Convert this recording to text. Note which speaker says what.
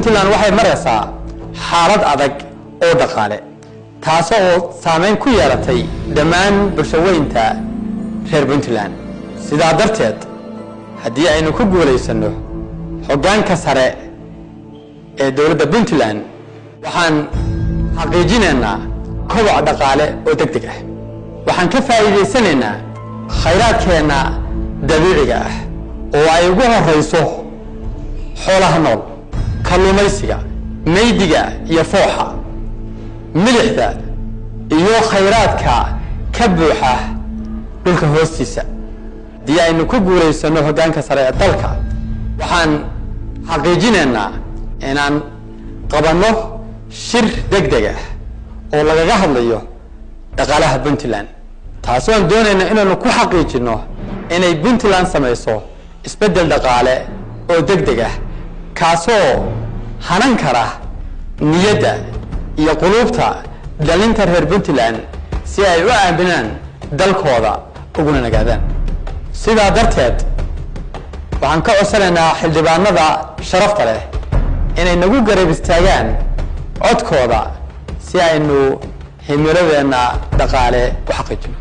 Speaker 1: Puntland waxay maraysaa xaalad adag oo dhaqaale, taasoo oo saameyn ku yeelatay dhammaan bulshaweynta reer Puntland. Sidaa darteed, haddii aynu ku guulaysanno hoggaanka sare ee dowladda Puntland, waxaan xaqiijinaynaa koboc dhaqaale oo deg deg ah. Waxaan ka faa'iidaysanaynaa khayraadkeenna dabiiciga ah oo ay ugu horrayso xoolaha nool, kalluumaysiga, maydiga iyo fooxa, milixda iyo khayraadka ka buuxa dhulka hoostiisa. Haddii aynu ku guulaysanno hoggaanka sare ee dalka, waxaan xaqiijinaynaa inaan qabanno shir deg deg ah oo lagaga hadlayo dhaqaalaha Puntland, taasoo aan doonayna inaanu ku xaqiijinno inay Puntland samayso isbeddel dhaqaale oo deg deg ah, kaasoo hanan kara niyadda iyo quluubta dhalinta reer Puntland si ay u aaminaan dalkooda uguna nagaadaan. Sidaa darteed, waxaan ka codsanaynaa xildhibaanada sharafta leh inay nagu garab istaagaan codkooda si aynu himiladeenna dhaqaale u xaqiijino.